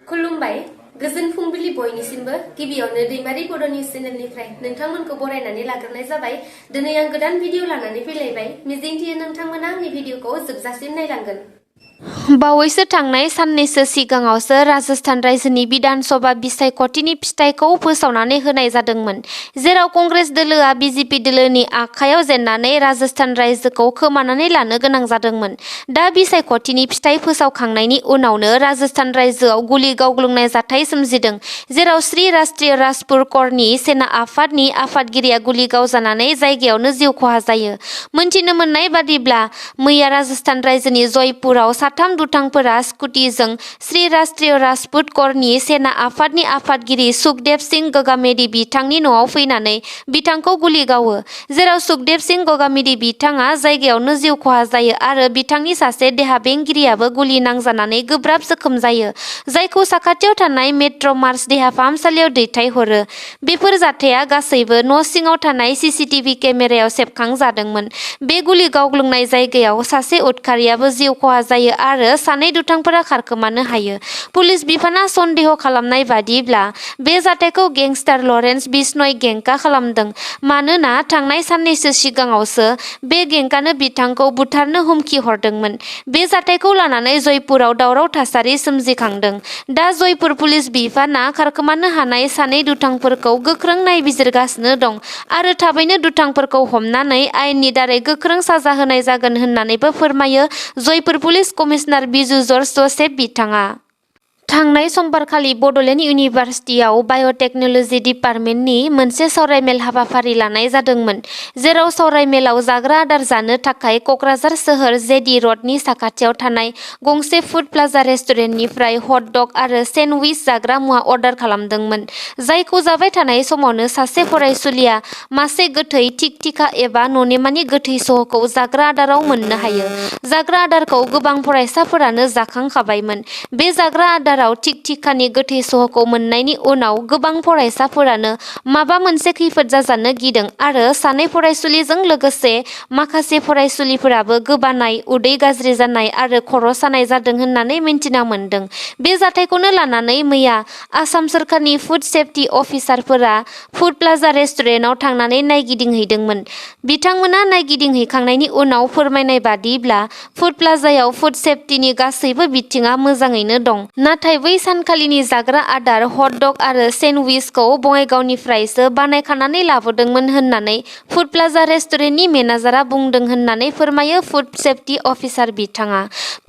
खुलुमबाय गोजोन फुंबिलि बयनिसिमबो गिबियावनो दैमारि बड' निउस चेनेलनिफ्राय नोंथांमोनखौ बरायनानै लाग्रोनाय जाबाय। दिनै आं गोदान भिडिअ लानानै फैलायबाय। मिजिंथियो नोंथांमोना आंनि भिडिअखौ जोबजासिम नायलांगोन। बावैसो थांनाय साननैसो सिगाङावसो राजस्थान रायजोनि बिधान सभा बिसायख'थिनि फिथाइखौ फोसावनानै होनाय जादोंमोन, जेराव कंग्रेस दोलोआ बिजेपि दोलोनि आखायाव जेननानै राजस्थान रायजोखौ खोमानानै लानो गोनां जादोंमोन। दा बिसायख'थिनि फिथाइ फोसावखांनायनि उनावनो राजस्थान रायजोआव गुलि गावग्लुंनाय जाथाय सोमजिदों, जेराव श्री राष्ट्रीय राजपुत करनि सेना आफादनि आफादगिरिया गुलि गावजानानै जायगायावनो जिउ खहा जायो। मोनथिनो मोननाय बादिब्ला मैया राजस्थान रायजोनि जयपुराव साथाम दुथांफोरा स्कुटिजों श्री राष्ट्रीय राजपुत करनि सेना आफादनि आफादगिरि सुखदेव सिंह गगामेदी बिथांनि न'आव फैनानै बिथांखौ गुलि गावो, जेराव सुखदेव सिंह गगामेदी बिथाङा जायगायावनो जिउ खहा जायो आरो बिथांनि सासे देहा बेंगिरियाबो गुलि नांजानानै गोब्राब जोखोम जायो, जायखौ साखाथियाव थानाय मेट्र' मार्च देहा फाहामसालियाव दैथायहरो। बेफोर जाथाया गासैबो न' सिङाव थानाय सीसीटीवी केमेरायाव सेबखांजादोंमोन। बे गुलि गावग्लुंनाय जायगायाव सासे उदखारियाबो जिउ खहा जायो आरो सानै दुथांफोरा खारखोमानो हायो। पुलिस बिफानआ सन्देह खालामनाय बादिब्ला बे जाथायखौ गेंस्टार लरेन्स बिश्न'ई गेंकआ खालामदों, मानोना थांनाय साननैसो सिगाङावसो बे गेंकआनो बिथांखौ बुथारनो हुमखि हरदोंमोन। बे जाथायखौ लानानै जयपुराव दावराव थासारि सोमजिखांदों। दा जयपुर पुलिस बिफानआ खारखोमानो हानाय सानै दुथांफोरखौ गोख्रों नायबिजिरगासिनो दं आरो थाबैनो दुथांफोरखौ हमनानै आयेननि दारै गोख्रों साजा होनाय जागोन होननानैबो फोरमायो जयपुर पुलिस कमिशनार बिजु जर्ज जसेफ बिथाङा। थांनाय समबारखालि बड'लेण्ड इउनिभार्सिटियाव बाय'टेक्न'ल'जि डिपार्टमेन्टनि मोनसे सावरायमेल हाबाफारि लानाय जादोंमोन, जेराव सावरायमेलाव जाग्रा आदार जानो थाखाय क'क्राझार सोहोर जेडि र'डनि साखाथियाव थानाय गंसे फुड प्लाजा रेस्टुरेन्टनिफ्राय हट डग आरो सेन्डविच जाग्रा मुवा अर्डार खालामदोंमोन, जायखौ जाबाय थानाय समावनो सासे फरायसुलिया मासे गोथै थिक-थिखा एबा ननेमानि गोथै सह'खौ जाग्रा आदाराव मोननो हायो। जाग्रा आदारखौ गोबां फरायसाफोरानो जाखांखाबायमोन। बे जाग्रा आदाराव थिक-थिखानि गोथै सह'खौ मोननायनि उनाव गोबां फरायसाफोरानो माबा मोनसे खैफोद जाजानो गिदों आरो सानै फरायसुलिजों लोगोसे माखासे फरायसुलिफोराबो गोबानाय, उदै गाज्रि जानाय आरो खर' सानाय जादों होननानै मिन्थिना मोन्दों। बे जाथायखौनो लानानै मैया आसाम सोरखारनि फुड सेफटि अफिसारफोरा फुड प्लाजा रेस्टुरेन्टआव थांनानै नायगिदिंहैदोंमोन। बिथांमोना नायगिदिंहैखांनायनि उनाव फोरमायनाय बादिब्ला फुड प्लाजायाव फुड सेफटिनि गासैबो बिथिङा मोजाङैनो दं, नाथाय बै सानखालिनि जाग्रा आदार हट डग आरो सेन्डविचखौ बङाइगावनिफ्रायसो बानायखानानै लाबोदोंमोन होननानै फुड प्लाजा रेस्टुरेन्टनि मेनेजारआ बुंदों होननानै फोरमायो फुड सेफटि अफिसार बिथाङा।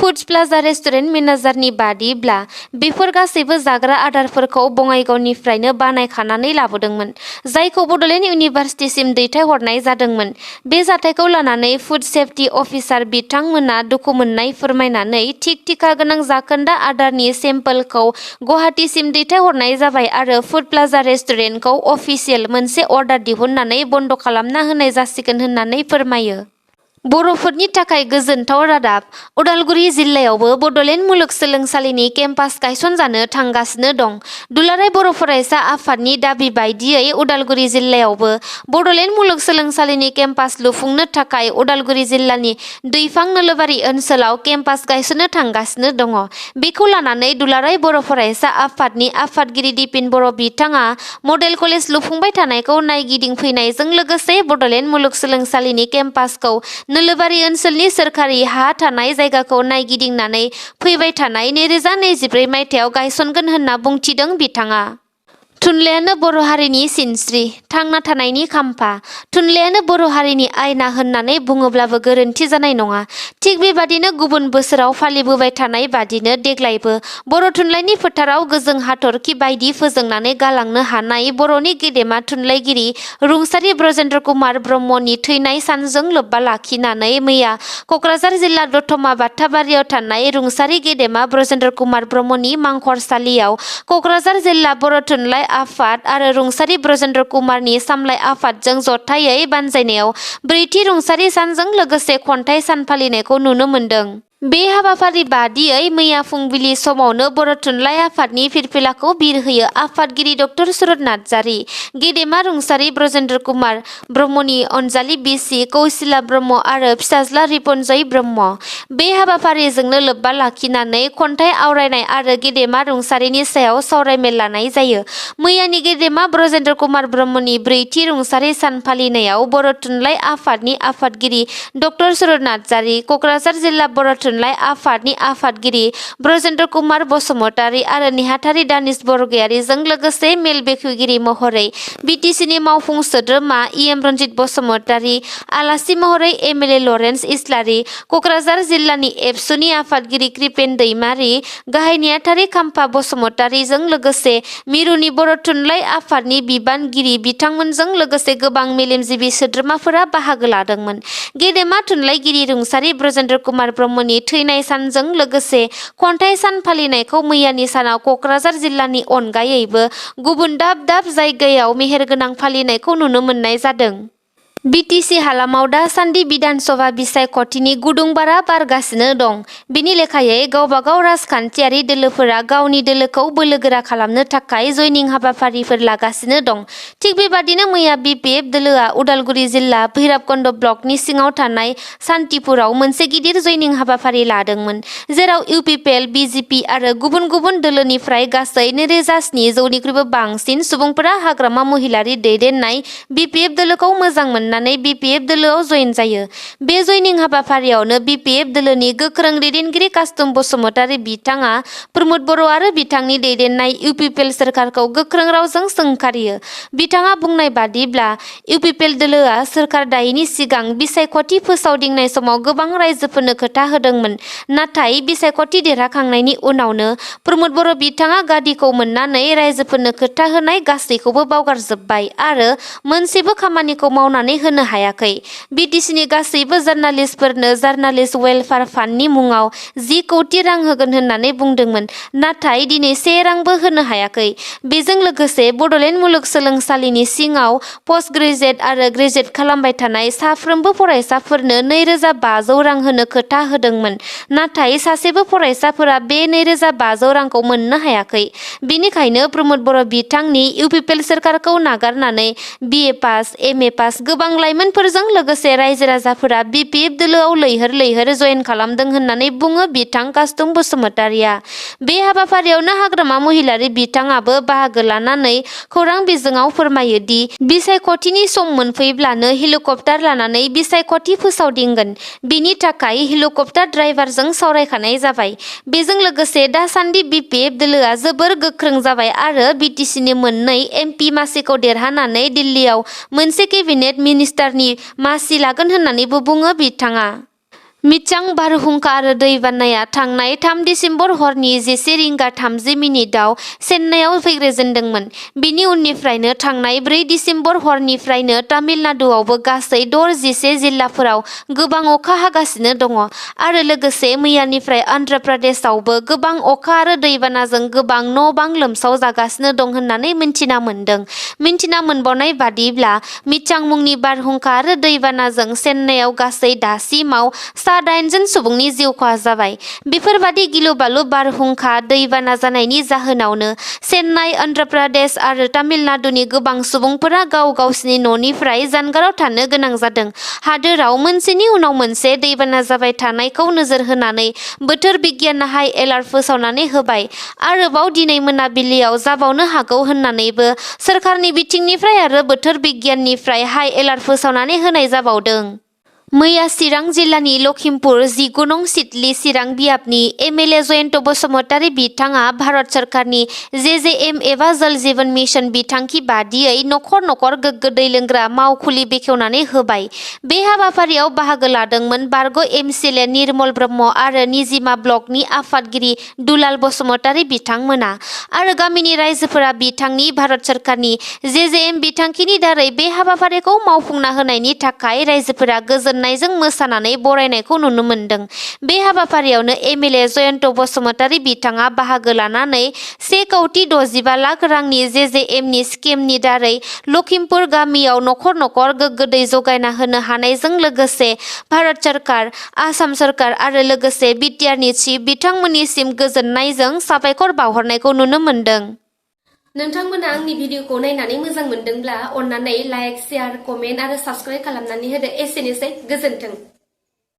फुड प्लाजा रेस्टुरेन्ट मेनेजारनि बादिब्ला बेफोर गासैबो जाग्रा आदारफोरखौ बङाइगावनिफ्रायनो बानायखानानै लाबोदोंमोन, जायखौ बड'लेण्ड इउनिभार्सिटिसिम दैथायहरनाय जादोंमोन। बे जाथायखौ लानानै फुड सेफटि अफिसार बिथांमोना दुखु मोननाय फोरमायनानै थिक-थिखा गोनां जाखोन्दा आदारनि सेम्पोलखौ गुवाहाटीसिम दैथायहरनाय जाबाय आरो फुड प्लाजा रेस्टुरेन्टखौ अफिसियेल मोनसे अर्डार दिहुननानै बन्द खालामना होनाय जासिगोन होननानै फोरमायो। बर'फोरनि थाखाय गोजोनथाव रादाब, उदालगुरि जिल्लायावबो बड'लेण्ड मुलुगसोलोंसालिनि केम्पास गायसनजानो थांगासिनो दं। दुलाराय बर' फरायसा आफादनि दाबि बायदियै उदालगुरि जिल्लायावबो बड'लेण्ड मुलुगसोलोंसालिनि केम्पास लुफुंनो थाखाय उदालगुरि जिल्लानि दैफां नोलोबारि ओनसोलाव केम्पास गायसननो थांगासिनो दङ। बेखौ लानानै दुलाराय बर' फरायसा आफादनि आफादगिरि दिपिन बर' बिथाङा मडेल कलेज लुफुंबाय थानायखौ नायगिदिंफैनायजों लोगोसे बड'लेण्ड मुलुगसोलोंसालिनि केम्पासखौ नोलोबारि ओनसोलनि सोरखारि हा थानाय जायगाखौ नायगिदिंनानै फैबाय थानाय 2024 मायथाइयाव गायसनगोन होनना बुंथिदों बिथाङा। थुनलाइयानो बर' हारिनि सिनस्रि, थांना थानायनि खाम्फा। थुनलाइयानो बर' हारिनि आयना होननानै बुङोब्लाबो गोरोन्थि जानाय नङा। थिग बेबादिनो गुबुन बोसोराव फालिबोबाय थानाय बादिनो देग्लायबो बर' थुनलाइनि फोथाराव गोजों हाथरखि बायदि फोजोंनानै गालांनो हानाय बर'नि गेदेमा थुनलाइगिरि रुंसारि ब्रजेन्द्र कुमार ब्रह्मनि थैनाय सानजों लोब्बा लाखिनानै मैया क'क्राझार जिल्ला दतमा बाथाबारियाव थानाय रुंसारि गेदेमा ब्रजेन्द्र कुमार ब्रह्मनि मांखरसालियाव क'क्राझार जिल्ला बर' थुनलाइ आफाद आरो रुंसारि ब्रजेन्द्र कुमारनि सामलाय आफादजों जथायै बानजायनायाव ब्रैथि रुंसारि सानजों लोगोसे खन्थाइ सान फालिनायखौ नुनो मोन्दों। बे हाबाफारि बादियै मैया फुंबिलि समावनो बर' थुनलाइ आफादनि फिरफिलाखौ बिरहोयो आफादगिरि डक्टर सुरत नार्जारि, गेदेमा रुंसारि ब्रजेन्द्र कुमार ब्रह्मनि अनजालि बिसि कौशिला ब्रह्म आरो फिसाज्ला रिपनजय ब्रह्म। बे हाबाफारिजोंनो लोब्बा लाखिनानै खन्थाइ आवरायनाय आरो गेदेमा रुंसारिनि सायाव सावरायमेल लानाय जायो। मैयानि गेदेमा ब्रजेन्द्र कुमार ब्रह्मनि ब्रैथि रुंसारि सान फालिनायाव बर' थुनलाइ आफादनि आफादगिरि डक्टर सुरत नार्जारि, कक्राझार जिल्ला बर' थुनलाइ आफादनि आफादगिरि ब्रजेन्द्र कुमार बसुमतारि आरो नेहाथारि दानिश बरगयारिजों लोगोसे मेल बेखेवगिरि महरै बिटिसिनि मावफुं सोद्रोमा इएम रन्जित बसुमतारि, आलासि महरै एमएलए लरेन्स इस्लारि, कक्राझार जिल्लानि एबसुनि आफादगिरि कृपेन दैमारि, गाहाय नेहाथारि खाम्फा बसुमतारिजों लोगोसे मिरुनि बर' थुनलाइ आफादनि बिबानगिरि बिथांमोनजों लोगोसे गोबां मेलेमजिबि सोद्रोमाफोरा बाहागो लादोंमोन। गेदेमा थुनलाइगिरि रुंसारि ब्रजेन्द्र कुमार ब्रह्मनि थैनाय सानजों लोगोसे खन्थाइ सान फालिनायखौ मैयानि सानाव कक्राझार जिल्लानि अनगायैबो गुबुन दाब दाब जायगायाव मेहेरगोनां फालिनायखौ नुनो मोननाय जादों। बिटिसि हालामाव दासान्दि बिधान सभा बिसायख'थिनि गुदुं बारा बारगासिनो दं। बिनि लेखायै गावबागाव राजखान्थियारि दोलोफोरा गावनि दोलोखौ बोलोगोरा खालामनो थाखाय जयनिं हाबाफारिफोर लागासिनो दं। थिग बेबादिनो मैया बिपिएफ दोलोआ उदालगुरि जिल्ला भैरबकुन्द ब्लकनि सिङाव थानाय सान्तिपुराव मोनसे गिदिर जयनिं हाबाफारि लादोंमोन, जेराव इउपिपिएल, बिजेपि आरो गुबुन गुबुन दोलोनिफ्राय गासै 2700निख्रुइबो बांसिन सुबुंफोरा हाग्रामा महिलारि दैदेननाय बिपिएफ दोलोखौ मोजां मोननानै बिपिएफ दोलोआव जयेन जायो। बे जयनिं हाबाफारियावनो बिपिएफ दोलोनि गोख्रों दैदेनगिरि कास्तुम बसुमतारि बिथाङा प्रमद बर' आरो बिथांनि दैदेननाय इउपिपिएल सोरखारखौ गोख्रों रावजों सोंखारियो। बिथाङा बुंनाय बादिब्ला इउपिपिएल दोलोआ सोरखार दायैनि सिगां बिसायख'थि फोसावदिंनाय समाव गोबां रायजोफोरनो खोथा होदोंमोन, नाथाय बिसायख'थि देरहाखांनायनि उनावनो प्रमद बर' बिथाङा गादिखौ मोननानै रायजोफोरनो खोथा होनाय गासैखौबो बावगारजोब्बाय आरो मोनसेबो खामानिखौ मावनानै होनो हायाखै। बिटिसिनि गासैबो जार्नालिस्टफोरनो जार्नालिस्ट वेलफेयार फान्डनि मुङाव 10 कौटि रां होगोन होननानै बुंदोंमोन, नाथाय दिनै 1 रांबो होनो हायाखै। बेजों लोगोसे बड'लेण्ड मुलुगसोलोंसालिनि सिङाव पस्ट ग्रेजुएट आरो ग्रेजुएट खालामबाय थानाय साफ्रोमबो फरायसाफोरनो 2500 रां होनो खोथा होदोंमोन, नाथाय सासेबो फरायसाफोरा बे 2500 रांखौ मोननो हायाखै। बेनिखायनो प्रमद बर' बिथांनि इउपिपिएल सोरखारखौ नागारनानै बिए पास, एमए पास गोबां लाइमोनफोरजों लोगोसे रायजो राजाफोरा बिपिएफ दोलोआव लैहोर लैहोर जयेन खालामदों होननानै बुङो बिथां कास्तुम बसुमतारिया। बे हाबाफारियावनो हाग्रामा महिलारि बिथाङाबो बाहागो लानानै खौरां बिजोङाव फोरमायो दि बिसायख'थिनि सम मोनफैब्लानो हेलिकप्टार लानानै बिसायख'थि फोसावदिंगोन। बिनि थाखाय हेलिकप्टार ड्राइभारजों सावरायखानाय जाबाय। बेजों लोगोसे दासान्दि बिपिएफ दोलोआ जोबोर गोख्रों जाबाय आरो बिटिसिनि मोननै एमपि मासिखौ देरहानानै दिल्लीयाव मोनसे केबिनेट मिनिस्टारनि मासि लागोन होननानैबो बुङो बिथाङा। मिचां बारहुंखा आरो दैबानाया थांनाय 3 दिसेम्बर हरनि 11:30 चेन्नाइआव फैग्रोजेनदोंमोन। बिनि उननिफ्रायनो थांनाय 4 दिसेम्बर हरनिफ्रायनो तामिलनाडुआवबो गासै 11 जिल्लाफोराव गोबां अखा हागासिनो दङ आरो लोगोसे मैयानिफ्राय अन्ध्र प्रदेशआवबो गोबां अखा आरो दैबानाजों गोबां न'-बां लोमसाव जागासिनो दं होननानै मिन्थिना मोन्दों। मिन्थिना मोनबावनाय बादिब्ला मिचां मुंनि बारहुंखा आरो दैबानाजों चेन्नाइआव गासै दासिमाव 8 जन सुबुंनि जिउ खहा जाबाय। बेफोरबादि गिलु-बालु बारहुंखा दैबाना जानायनि जाहोनावनो चेन्नाइ, अन्ध्र प्रदेश आरो तामिलनाडुनि गोबां सुबुंफोरा गाव गावसिनि न'निफ्राय जानगाराव थानो गोनां जादों। हादोराव मोनसेनि उनाव मोनसे दैबाना जाबाय थानायखौ नोजोर होनानै बोथोर बिगियाना हाइ एलार्ट फोसावनानै होबाय। आरोबाव दिनै मोनाबिलियाव जाबावनो हागौ होननानैबो सोरखारनि बिथिंनिफ्राय आरो बोथोर बिगियाननिफ्राय हाइ एलार्ट फोसावनानै होनाय जाबावदों। मैया चिरां जिल्लानि लखिमपुर 19 नं सिडली चिरां बियाबनि एमएलए जयन्त बसुमतारि बिथाङा भारत सोरखारनि जेजेएम एबा जल जीवन मिशन बिथांखि बादियै नखर नखर गोग्गो दै लोंग्रा मावखुलि बेखेवनानै होबाय। बे हाबाफारियाव बाहागो लादोंमोन बारग' एमसिएलए निर्मल ब्रह्म आरो निजिमा ब्लकनि आफादगिरि दुलाल बसुमतारि बिथांमोना आरो गामिनि रायजोफोरा बिथांनि भारत सोरखारनि जेजेएम बिथांखिनि दारै बे हाबाफारिखौ मावफुंना होनायनि थाखाय रायजोफोरा गोजोन गोजोननायजों मोसानानै बरायनायखौ नुनो मोन्दों। बे हाबाफारियावनो एमएलए जयन्त बसुमतारी बिथाङा बाहागो लानानै 1,65,00,000 रांनि जेजेएमनि स्किमनि दारै लखिमपुर गामियाव नखर नखर गोग्गो दै जगायना होनो हानायजों लोगोसे भारत सरकार, आसाम सरकार आरो लोगोसे बिटिआरनि चिफ बिथांमोननिसिम गोजोननायजों साबायखर बावहरनायखौ नुनो मोन्दों। नोंथांमोना आंनि भिडिअखौ नायनानै मोजां मोनदोंब्ला अन्नानै लाइक, शेयार, कमेन्ट आरो साबस्क्राइब खालामनानै होदो। एसेनोसै, गोजोन्थों।